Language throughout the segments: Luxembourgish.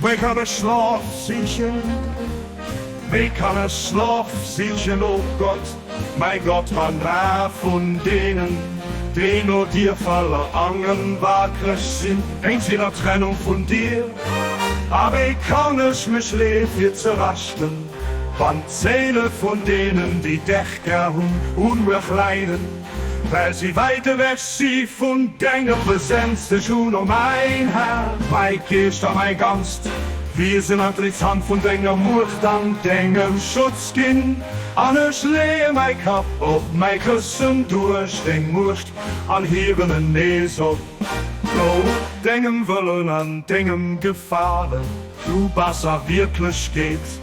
Wéi kann ech Schlof sichen, wéi kann ech Schlof sichen, o Gott, mäi Gott, wann mer vun deenen, déi no dir verlaangen, wakreg sinn, wéinst hirer Trennung vun dir? A wéi kann ech mech leeë fir ze raschten, wann d'Séile vun deenen, déi dech gär hunn, unwirch leiden, well si wäit ewech si vun denger Presenz? Ech hunn, o mäin Här, mäi Geescht a mäi ganzt Wiesen an d'Riets Hand vun denger Muecht an dengem Schutz ginn, an ech leeë mäi Kapp op mäi Këssen duerch deng Muecht an hiewen en nees op no dengem Wëllen an dengem Gefalen. Du bass a Wierklechkeet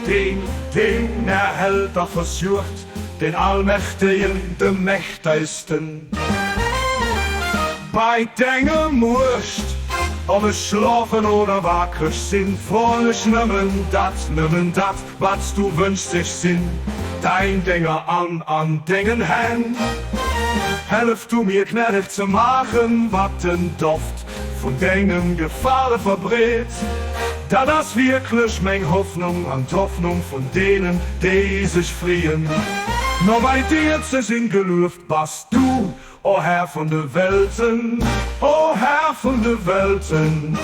deen, deen erhält a versuergt, den Allmächtegen, de Mächtegsten. Bei denger Muecht, ob ech schlofen oder wakreg sinn, froen ech nëmmen dat, nëmmen dat, wat s du wënschs. Ech sinn däin Dénger an an dengen Hänn. Hellef du mir gnädeg ze maachen, wat den Doft vun dengem Gefale verbreet. Dat ass wierklech meng Hoffnung an d'Hoffnung vun deenen, déi sech freeën, no bei dir ze sinn. Gelueft bass du, o Här vun de Welten, o Här vun de Welten.